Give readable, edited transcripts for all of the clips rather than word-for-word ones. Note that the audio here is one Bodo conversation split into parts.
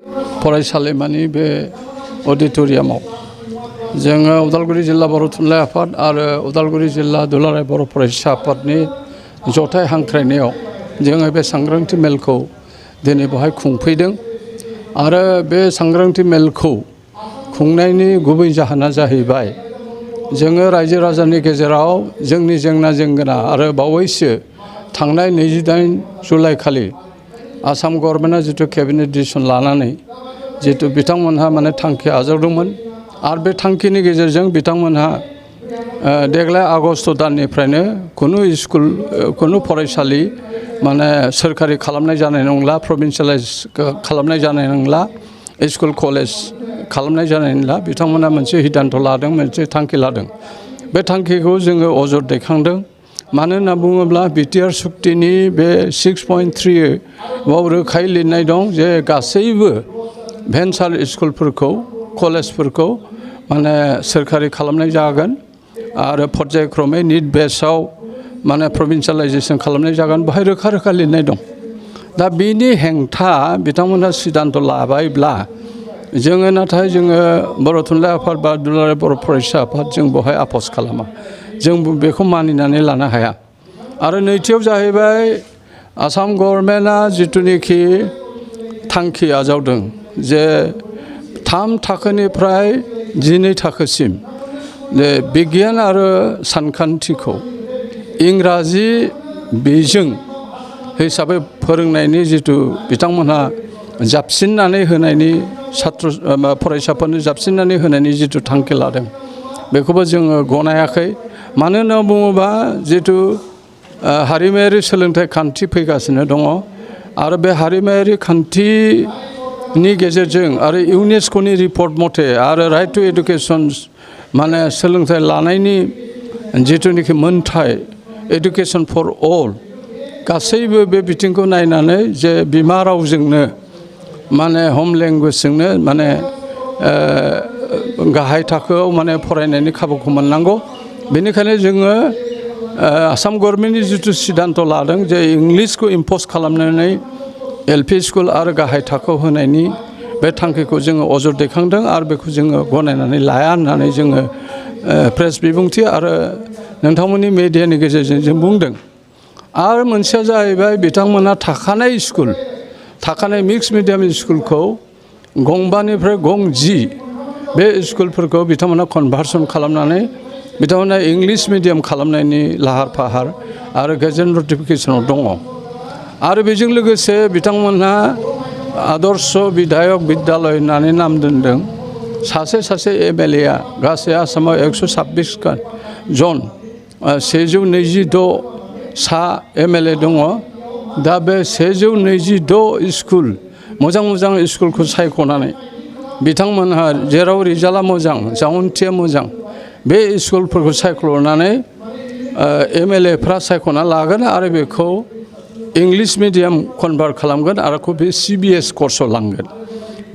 फरायसालिमानि बे अडिटोरियामाव जोङो उदालगुरि जिल्ला बर' थुनलाइ आफाद आरो उदालगुरि जिल्ला दुलाराय बर' फरायसा आफादनि जथाय हांख्रायनायाव जोङो बे सांग्रांथि मेलखौ दिनै बेवहाय खुंफैदों आरो बे सांग्रांथि मेलखौ खुंनायनि गुबै जाहोना जाहैबाय जोङो रायजो राजानि गेजेराव जोंनि जेंना जेंगोना आरो बावैसो थांनाय 28 जुलाइ खालि आसाम गभर्नमेन्टआ जितु केबिनेट डिसिसन लानानै जितु बिथांमोनहा माने थांखि आजावदोंमोन आरो बे थांखिनि गेजेरजों बिथांमोनहा देग्लाय आगस्ट दाननिफ्रायनो खुनु फरायसालि माने सोरखारि खालामनाय जानाय नंला प्रभिन्सियेलाइज खालामनाय जानाय नंला स्कुल कलेज खालामनाय जानाय नंला बिथांमोना मोनसे सिद्धांत लादों मोनसे थांखि लादों बे थांखिखौ जोङो अजद दैखांदों मानो होनना बुङोब्ला बिटिआर सुक्तिनि बे 6.3 बाव रोखायै लिरनाय दं जे गासैबो भेन्सार स्कुलफोरखौ कलेजफोरखौ माने सोरखारि खालामनाय जागोन आरो पर्यायक्रमै निट बेसआव माने प्रभिन्सियेलाइजेसन खालामनाय जागोन बेहाय रोखा रोखा लिरनाय दं दा बिनि हेंथा बिथांमोनहा सिद्धांत लाबायब्ला जोङो नाथाय जोङो बर' थुनलाइ आफाद बा दुलाराय बर' फरायसा आफाद जों बेवहाय आफस खालामा जों बेखौ मानिनानै लानो हाया आरो नैथियाव जाहैबाय आसाम गभर्नमेन्टआ जिथुनिखि थांखि आजावदों जे 3 थाखोनिफ्राय 12 थाखोसिम बिगियान आरो सानखान्थिखौ इंराजि बिजों हिसाबै फोरोंनायनि जितु बिथांमोनहा जाबसिननानै होनायनि फरायसाफोरनो जाबसिननानै होनायनि जितु थांखि लादों बेखौबो जोङो गनायाखै मानो होनना बुङोबा जितु हारिमायारि सोलोंथाइ खान्थि फैगासिनो दङ आरो बे हारिमायारि खान्थिनि गेजेरजों आरो इउनेस्क'नि रिपर्ट मथे आरो राइट टु एडुकेसन माने सोलोंथाइ लानायनि जिथुनिखि मोनथाय एडुकेसन फर अल गासैबो बे बिथिंखौ नायनानै जे बिमा रावजोंनो माने हम लेंगुवेजजोंनो माने गाहाय थाखोआव माने फरायनायनि खाबुखौ मोननांगौ बेनिखायनो जोङो आसाम गभर्नमेन्टनि जितु सिद्धांत लादों जे इंलिसखौ इम्प'ज खालामनानै एलपि स्कुल आरो गाहाय थाखोआव होनायनि बे थांखिखौ जोङो अजद दैखांदों आरो बेखौ जोङो गनायनानै लाया होननानै जोङो प्रेस बिबुंथि आरो नोंथांमोननि मिडियानि गेजेरजों जों बुंदों आरो मोनसेया जाहैबाय बिथांमोना थाखानाय मिक्स मिडियाम स्कुलखौ गंबानिफ्राय गं 10 बे स्कुलफोरखौ बिथांमोना कनभार्सन खालामनानै बिथांमोना इंलिश मिडियाम खालामनायनि लाहार फाहार आरो गेजेट नटिफिकेसनाव दङ आरो बेजों लोगोसे बिथांमोनहा आदर्श बिधायक बिद्यालय होननानै नाम दोनदों सासे एमएलएआ गासै आसामाव 126 जन 126 सा एमएलए दङ दा बे 126 स्कुल मोजां स्कुलखौ सायख'नानै बिथांमोनहा जेराव रिजाल्टआ मोजां जाउनथिया मोजां बे स्कुलफोरखौ सायख'नानै एमएलएफ्रा सायख'ना लागोन आरो बेखौ इंलिश मिडियाम कनभार्ट खालामगोन आरो बे CBS कर्सआव लांगोन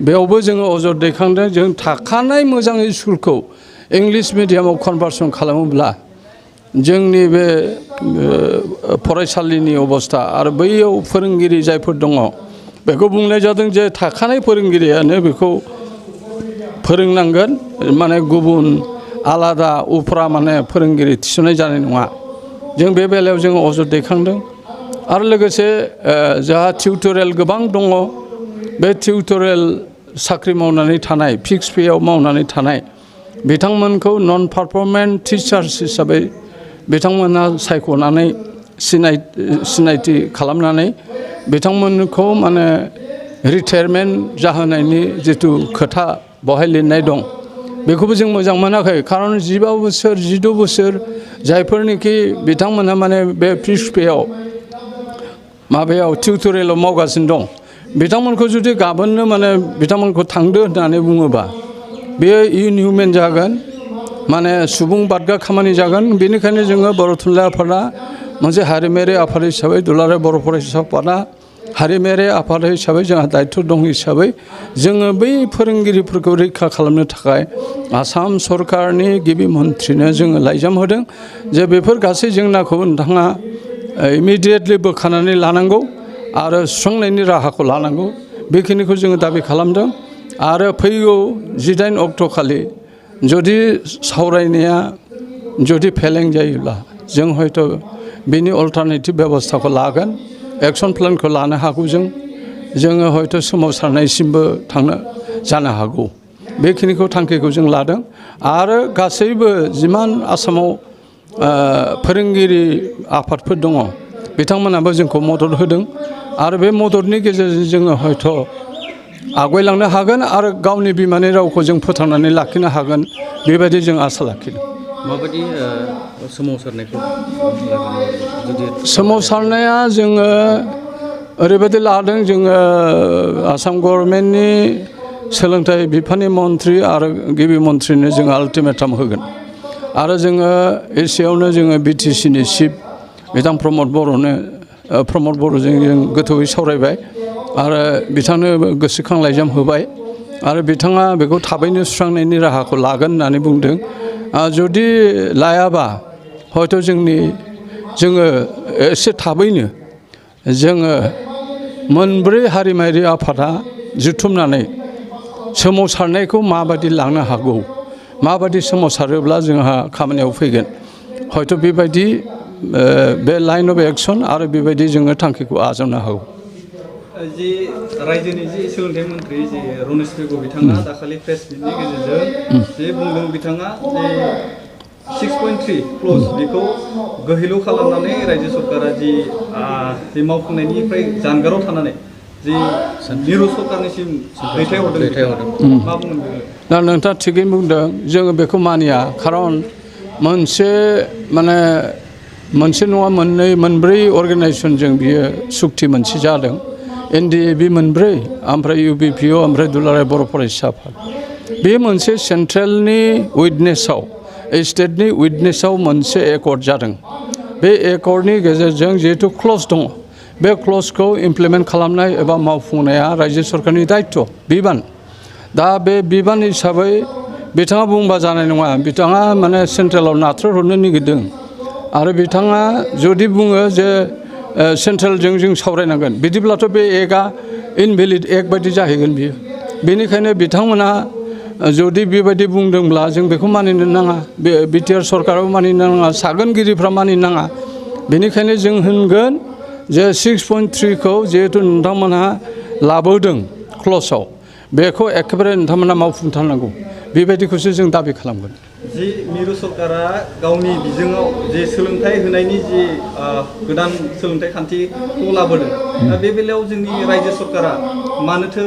बेयावबो जोङो अजद दैखांदों जों थाखानाय मोजां स्कुलखौ इंलिश मिडियामाव कनभार्सन खालामोब्ला जोंनि बे फरायसालिनि अबस्था आरो बैयाव फोरोंगिरि जायफोर दङ बेखौ बुंनाय जादों जे थाखानाय फोरोंगिरियानो बेखौ फोरोंनांगोन माने गुबुन आलादा उफ्रा माने फोरोंगिरि थिसननाय जानाय नङा जों बे बेलायाव जोङो अजद दैखांदों आरो लोगोसे जोंहा टिउटरियेल गोबां दङ बे टिउटरियेल साख्रि मावनानै थानाय फिक्स पेआव मावनानै थानाय बिथांमोनखौ नन पारफर्मेन्स टिचार्स हिसाबै बिथांमोनहा सायख'नानै सिनायथि खालामनानै बिथांमोनखौ माने रिटायारमेन्ट जाहोनायनि जितु खोथा बेवहाय लिरनाय दं बेखौबो जों मोजां मोनाखै खारन 15 बोसोर 16 बोसोर जायफोरनिखि बिथांमोनहा माने बे फिक्स पेआव माबायाव टिउटरियेलाव मावगासिनो दं बिथांमोनखौ जुदि गाबोननो माने बिथांमोनखौ थांदो होननानै बुङोबा बेयो इनहिउमेन जागोन माने सुबुं बादगा खामानि जागोन बेनिखायनो जोङो बर' थुनलाइ आफादा मोनसे हारिमायारि आफाद हिसाबै दुलाराय बर' फरायसा आफादा हारिमायारि आफाद हिसाबै जोंहा दायित्व दं हिसाबै जोङो बै फोरोंगिरिफोरखौ रैखा खालामनो थाखाय आसाम सरकारनि गिबि मन्थ्रिनो जोङो लाइजाम होदों जे बेफोर गासै जेंनाखौ नोंथाङा इमिडियेटलि बोखारनानै लानांगौ आरो सुस्रांनायनि राहाखौ लानांगौ बेखिनिखौ जोङो दाबि खालामदों आरो फैगौ 18 अक्ट' खालि जुदि सावरायनाया जुदि फेलें जायोब्ला जों हयथ' बेनि अल्टारनेटिभ बेबस्थाखौ लागोन एक्सन प्लेनखौ लानो हागौ जोङो हयथ' सोमावसारनायसिमबो थांनो जानो हागौ बेखिनिखौ थांखिखौ जों लादों आरो गासैबो जिमान आसामाव फोरोंगिरि आफादफोर दङ बिथांमोनाबो जोंखौ मदद होदों आरो बे मददनि गेजेरजों जोङो हयथ' आवगायलांनो हागोन आरो गावनि बिमानि रावखौ जों फोथांनानै लाखिनो हागोन बेबायदि जों आसा लाखिदों माबायदि सोमावसारनायखौ सोमावसारनाया जोङो ओरैबायदि लादों जोङो आसाम गभर्नमेन्टनि सोलोंथाइ बिफाननि मन्थ्रि आरो गिबि मन्थ्रिनो जोङो आल्टिमेटाम होगोन आरो जोङो एसेयावनो जोङो बिटिसिनि चिफ बिथां प्रमद बर'जों जों गोथौयै सावरायबाय आरो बिथांनो गोसोखां लाइजाम होबाय आरो बिथाङा बेखौ थाबैनो सुस्रांनायनि राहाखौ लागोन होननानै बुंदों जुदि लायाबा हयथ' जोङो एसे थाबैनो जोङो मोनब्रै हारिमायारि आफादा जुथुमनानै सोमावसारनायखौ माबादि लांनो हागौ माबादि सोमावसारोब्ला जोंहा खामानियाव फैगोन हयथ' बेबायदि बे लाइन अफ एक्सन आरो बेबायदि जोङो थांखिखौ आजावनो हागौ जि रायजोनि जि सोलोंथाइ मन्थ्रि जि रमेश बेगौ बिथाङा दाखालि प्रेस मिटनि गेजेरजों जे बुंदों बिथाङा जे 6.3 क्ल'ज बेखौ गोहिलु खालामनानै रायजो सरकारा जि मावफुंनायनिफ्राय जानगाराव थानानै जि मिरु सरकारनिसिम दैथायहरदों मा बुंगोन दा नोंथाङा थिगैनो बुंदों जोङो बेखौ मानिया खारन मोनसे नङा मोननै मोनब्रै अर्गानाइजेसनजों बियो सुक्ति मोनसे जादों NDAB मोनब्रै ओमफ्राय UBPO ओमफ्राय दुलाराय बर' फरायसा आफाद बे मोनसे सेन्ट्रेलनि उइटनेसाव स्टेटनि उइटनेसाव मोनसे एकर्ड जादों बे एकर्डनि गेजेरजों जिहेतु क्ल'ज दङ बे क्ल'जखौ इमप्लिमेन्ट खालामनाय एबा मावफुंनाया रायजो सरकारनि दायित्व बिबान दा बे बिबान हिसाबै बिथाङा बुंबा जानाय नङा बिथाङा सेन्ट्रेलाव नाथ्रोहरनो नागिरदों आरो बिथाङा जुदि बुङो जे सेन्ट्रेलजों जों सावरायनांगोन बिदिब्लाथ' बे एकआ इनभेलिड एक बायदि जाहैगोन बियो बेनिखायनो बिथांमोना जुदि बेबायदि बुंदोंब्ला जों बेखौ मानिनो नाङा BTR सरकाराबो मानिनो नाङा सागोनगिरिफ्रा मानिनो नाङा बेनिखायनो जों होनगोन जे 6.3खौ जिहेतु नोंथांमोनहा लाबोदों क्ल'जआव बेखौ एखेबारे नोंथांमोना मावफुंथारनांगौ बेबायदिखौसो जों दाबि खालामगोन जि मिरु सरकारा गावनि बिजोङाव जे सोलोंथाइ होनायनि जि गोदान सोलोंथाइ खान्थिखौ लाबोदों दा बे बेलायाव जोंनि रायजो सरकारा मानोथो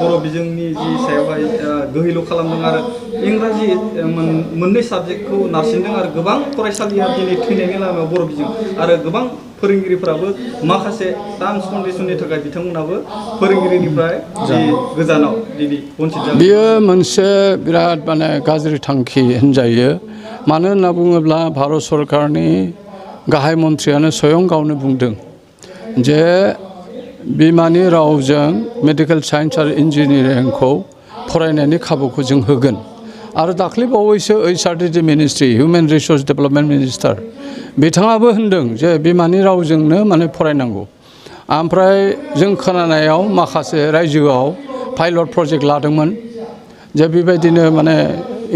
बर' बिजोंनि जि सायावहाय गोहिलु खालामदों आरो इंराजि मोननै साबजेक्टखौ नारसिनदों आरो गोबां फरायसालिया दिनै थैनायनि लामायाव बर' बिजों आरो गोबां फोरोंगिरिफ्राबो माखासे टार्म्स कन्डिशननि थाखाय बिथांमोनाबो फोरोंगिरिनिफ्राय जि गोजानाव दिनै बन्सित जादों बेयो मोनसे बिराद गाज्रि थांखि होनजायो मानो होनना बुङोब्ला भारत सरकारनि गाहाय मन्थ्रियानो स्वयं गावनो बुंदों जे बिमानि रावजों मेडिकेल साइन्स आरो इन्जिनियारिंखौ फरायनायनि खाबुखौ जों होगोन आरो दाख्लै बावैसो HRD ministry human resource development minister बिथाङाबो होनदों जे बिमानि रावजोंनो फरायनांगौ ओमफ्राय जों खोनानायाव माखासे रायजोआव पाइलट प्रजेक्ट लादोंमोन जे बेबायदिनो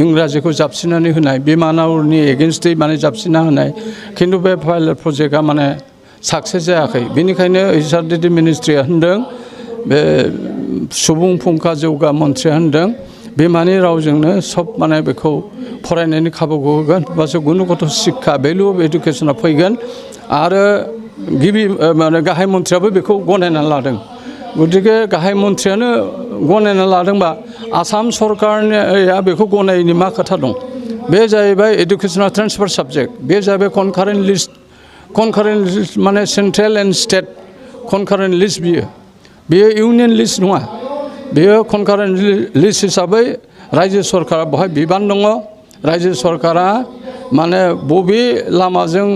इंराजिखौ जाबसिननानै होनाय बिमा रावनि एगेन्स्टै जाबसिनना होनाय खिन्थु बे पाइलट प्रजेक्टआ साक्सेस जायाखै बेनिखायनो HRD मिनिस्ट्रिया होनदों बे सुबुं फुंखा जौगा मन्थ्रिया होनदों बिमानि रावजोंनो सब बेखौ फरायनायनि खाबुखौ होगोन होमबासो गुनगत शिक्षा भेलु अफ एडुकेसना फैगोन आरो गिबि गाहाय मन्थ्रियाबो बेखौ गनायनानै लादों गतिके गाहाय मन्थ्रियानो गनायना लादोंबा आसाम सरकारनिया बेखौ गनायैनि मा खोथा दं बे जाहैबाय एडुकेसनाल ट्रेन्सफार साबजेक्ट बे जाहैबाय concurrent list central and state concurrent list बियो इउनियन लिस्ट नङा बेयो कनकारेन्ट लिस्ट हिसाबै रायजो सरकारा बेवहाय बिबान दङ रायजो सरकारा बबे लामाजों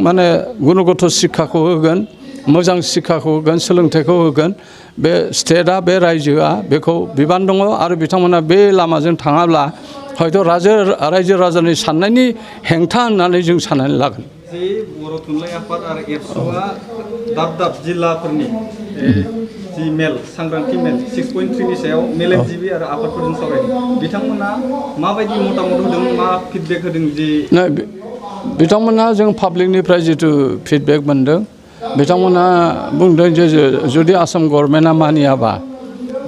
गुनगत शिक्षाखौ होगोन मोजां शिक्षाखौ होगोन सोलोंथाइखौ होगोन बे स्टेटआ बे रायजोआ बेखौ बिबान दङ आरो बिथांमोना बे लामाजों थाङाब्ला हयथ' रायजो राजानि साननायनि हेंथा होननानै जों साननानै लागोन जि बर' थुनलाइ आफाद आरो एबसुआ दाब दाब जिल्लाफोरनि जि मेल सांग्रांथि मेल 6.3 नि सायाव मेलेमजिबि आरो आफादफोरजों सावरायदों बिथांमोना माबायदि मतामत होदों मा फिडबेक होदों जे बिथांमोनहा जों पाब्लिकनिफ्राय जिथु फिडबेक मोनदों बिथांमोनहा बुंदों जे जुदि आसाम गभर्नमेन्टआ मानियाबा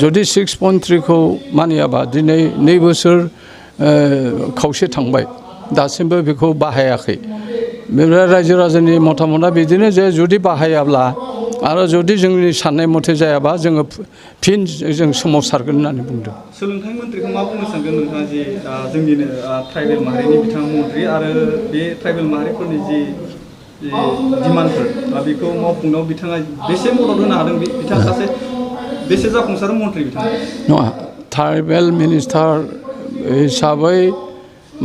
जुदि 6.3 खौ मानियाबा दिनै 2 बोसोर खावसे थांबाय दासिमबो बेखौ बाहायाखै बेनिफ्राय रायजो राजानि मतामतआ बिदिनो जे जुदि बाहायाब्ला आरो जुदि जोंनि साननाय मथे जायाबा जोङो फिन जों सोमावसारगोन होननानै बुंदों सोलोंथाइ मन्थ्रिखौ मा बुंनो सानगोन नोंथाङा जे जोंनिनो ट्राइबेल माहारिनि बिथां मन्थ्रि आरो बे ट्राइबेल माहारिफोरनि जि डिमान्डफोर बेखौ मावफुंनायाव बिथाङा बेसे मदद होनो हादों बिथाङा सासे बेसे जाफुंसार मन्थ्रि बिथाङा नङा ट्राइबेल मिनिस्टार हिसाबै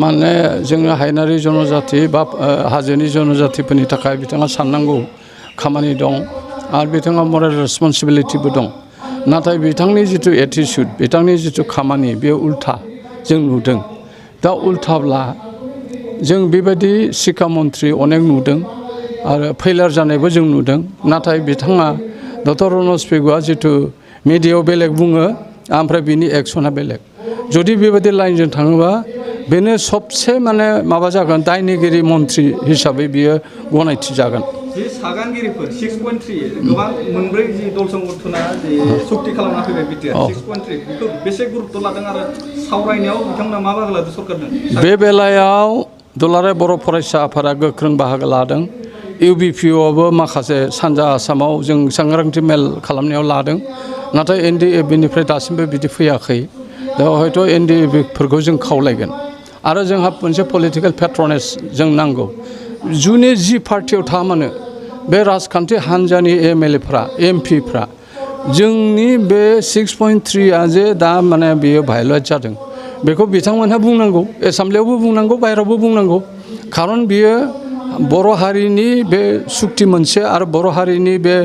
माने जोङो हायेनारि जनजाति बा हाजोनि जनजातिफोरनि थाखाय बिथाङा साननांगौ खामानि दं आरो बिथाङा मरेल रेसपन्सिबिलिटिबो दं नाथाय बिथांनि जिथु एटिट्युड बिथांनि जिथु खामानि बे उल्था जों नुदों दा उल्थाब्ला जों बेबायदि शिक्षा मन्थ्रि अनेक नुदों आरो फेलार जानायबो जों नुदों नाथाय बिथाङा डक्टर रनज पेगुआ जिथु मिडियायाव बेलेग बुङो ओमफ्राय बिनि एक्सना बेलेग जुदि बेबायदि लाइनजों थाङोबा बेनो सबसे माने माबा जागोन दायनिगिरि मन्थ्रि हिसाबै बियो गनायथि जागोन जे सागानगिरिफोर 6.3 गोबां मोनब्रै जि दल संगठना जे सक्ति खालामना फैबाय बिटिआर 6.3 बेखौ बेसे गुरुत्व लादों आरो सावरायनायाव बिथांमोना मा बाहागो लादों सरकारजों बे बेलायाव दुलाराय बर' फरायसा आफादा गोख्रों बाहागो लादों इउबिपिअआबो माखासे सानजा आसामाव जों सांग्रांथि मेल खालामनायाव लादों नाथाय एनडिएफबिनिफ्राय दासिमबो बिदि फैयाखै दा हयथ' एनडिएफबिफोरखौ जों खावलायगोन आरो जोंहा मोनसे पलिटिकेल पेट्रनेज जों नांगौ जुनि जि पार्टियाव थाया मानो बे राजखान्थि हान्जानि एमएलएफ्रा एमपिफ्रा जोंनि बे 6.3आ जे दा माने बेयो भायलेट जादों बेखौ बिथांमोनहा बुंनांगौ एसेमब्लियावबो बुंनांगौ बाहेरायावबो बुंनांगौ खारन बियो बर' हारिनि बे सुक्ति मोनसे आरो बर' हारिनि बे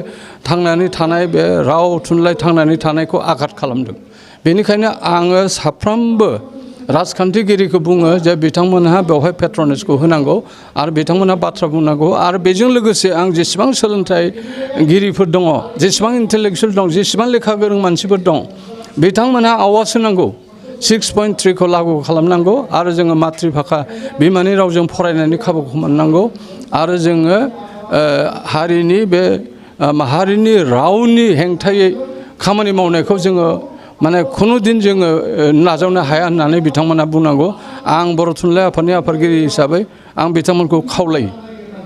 थांनानै थानाय बे राव थुनलाइ थांनानै थानायखौ आघात खालामदों बेनिखायनो आङो साफ्रोमबो राजखान्थिगिरिखौ बुङो जे बिथांमोनहा बेवहाय पेट्रनेजखौ होनांगौ आरो बिथांमोनहा बाथ्रा बुंनांगौ आरो बेजों लोगोसे आं जेसेबां सोलोंथाइगिरिफोर दङ जेसेबां इन्टेलेक्सुवेल दं जेसेबां लेखा गोरों मानसिफोर दं बिथांमोनहा आवाज होनांगौ 6.3 खौ लागु खालामनांगौ आरो जोङो मातृभाषा बिमानि रावजों फरायनायनि खाबुखौ मोननांगौ आरो जोङो हारिनि बे माहारिनि रावनि हेंथायै खामानि मावनायखौ जोङो माने खुनु दिन जोङो नाजावनो हाया होननानै बिथांमोना बुंनांगौ आं बर' थुनलाइ आफादनि आफादगिरि हिसाबै आं बिथांमोनखौ खावलायो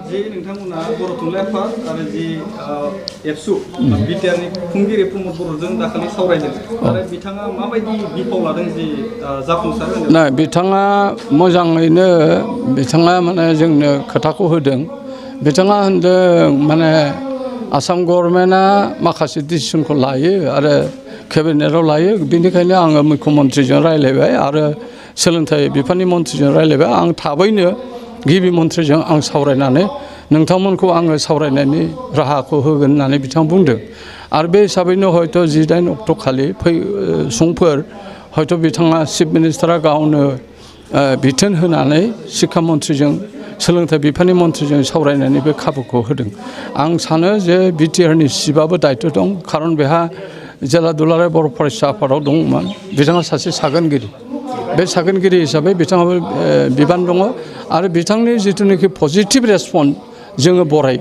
जे नोंथांमोना बर' थुनलाइ आफाद आरो जि एबसु बिटिआरनि खुंगिरि प्रमद बर'जों दाखालि सावरायदों आरो बिथाङा माबायदि बिफाव लादों जि जाफुंसार होनो ना बिथाङा मोजाङैनो बिथाङा माने जोंनो खोथाखौ होदों बिथाङा होनदों माने आसाम गभर्नमेन्टआ माखासे डिसिसनखौ लायो आरो केबिनेटआव लायो बेनिखायनो आङो मुख्यमन्थ्रिजों रायज्लायबाय आरो सोलोंथाइ बिफाननि मन्थ्रिजों रायज्लायबाय आं थाबैनो गिबि मन्थ्रिजों आं सावरायनानै नोंथांमोनखौ आङो सावरायनायनि राहाखौ होगोन होननानै बिथाङा बुंदों आरो बे हिसाबैनो हयथ' 18 अक्ट' खालि समफोर हयथ' बिथाङा चिफ मिनिस्टारा गावनो बिथोन होनानै शिक्षा मन्थ्रिजों सोलोंथाइ बिफाननि मन्थ्रिजों सावरायनायनि बे खाबुखौ होदों आं सानो जे बिटिआरनि सिबाबो दायथ' दं खारन बेहा जेला दुलाराय बर' फरायसा आफादाव दंमोन बिथाङा सासे सागानगिरि बे सागानगिरि हिसाबै बिथाङाबो बिबान दङ आरो बिथांनि जिथुनाखि पजिटिभ रेसपन्स जोङो बरायो